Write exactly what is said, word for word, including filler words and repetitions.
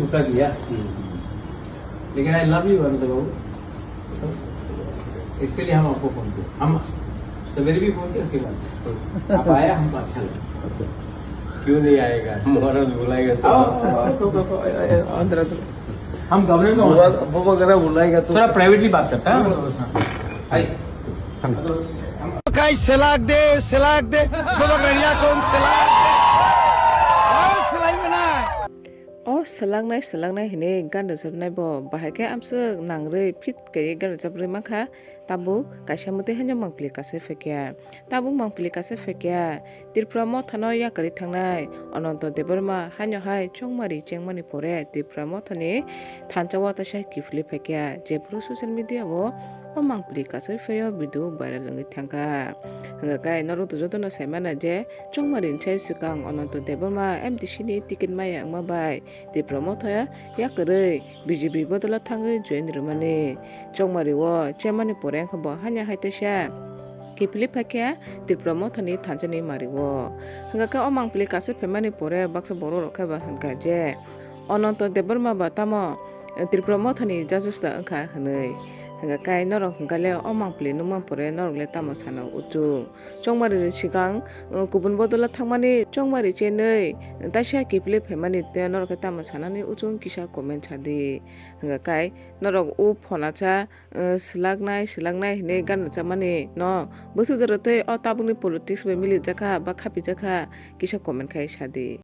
होता दिया। लेकिन I love you, अनंत बाबू। इसके लिए हम आपको फोन किया। हम सवेरे भी फोन किया, उसके बाद। आप आया, हमको अच्छा लगा। क्यों नहीं आएगा? महाराज बुलाएगा तो। आओ, आओ, आओ, आओ, आओ, आओ, आओ, अंदर आ जाओ। हम गवर्नमेंट में बुआ, बुआ वगैरह बुलाएगा तो। थोड़ा प्राइवेटली बात करता है। आइए। Kai selak de, selak de, baba ranya kom selak de. Ayo selai mana? O selaknai, selaknai hinwi gan rwchapnai bo bahai khe amswk nangrwi fit kaiwi gan rwchaprwi mankha. Tabuk kaisa mwtwi haino mangpili kasui phaikha. Tabuk mangpili kasui phaikha. Tripura mothano yakarwi thangnai Ananto Debbarma haino hai chongmari chengmani pore Tripura mothani thansa o taisa kiphilwi phaikha. Jephuru social media o o mangpili kasui phaio video viral wngwi thangkha. Hwnkha khe norok to jotono saimano je chongmari ni sai swkang Ananto Debbarma M D C ni ticket maya wngma bai Tripura motha yakarwi B J P bodolo thangwi join rwmani. Chongmari o chemani pore wngkha bo haino hai teisa kiphilwi phaikha Tripura mothani thansani mari o. Hwnkha khe o mangpili kasui phaimani pore baksa borok rok khe ba hwnkha je Ananto Debbarma ba tamo Tripura mothani judges da wngkha hwnwi. Hwnkha khe norok hwnkha le o mangpili nukmani pore norok le tamo sana uchung. Chongmari ni swkang, uh, kubun bodolo thangmani chongmari chenwi, uh, taisa kiphilwi phaimani te norok khe tamo sanani uchung kisa comment sadi. Hwnkha khe norok o phone acha, uh, swlaknai, swlaknai hinwi gan rwchapmani no bwswk jora tei o tabukni politics bai milijakha ba khapijakha kisa comment khai sadi.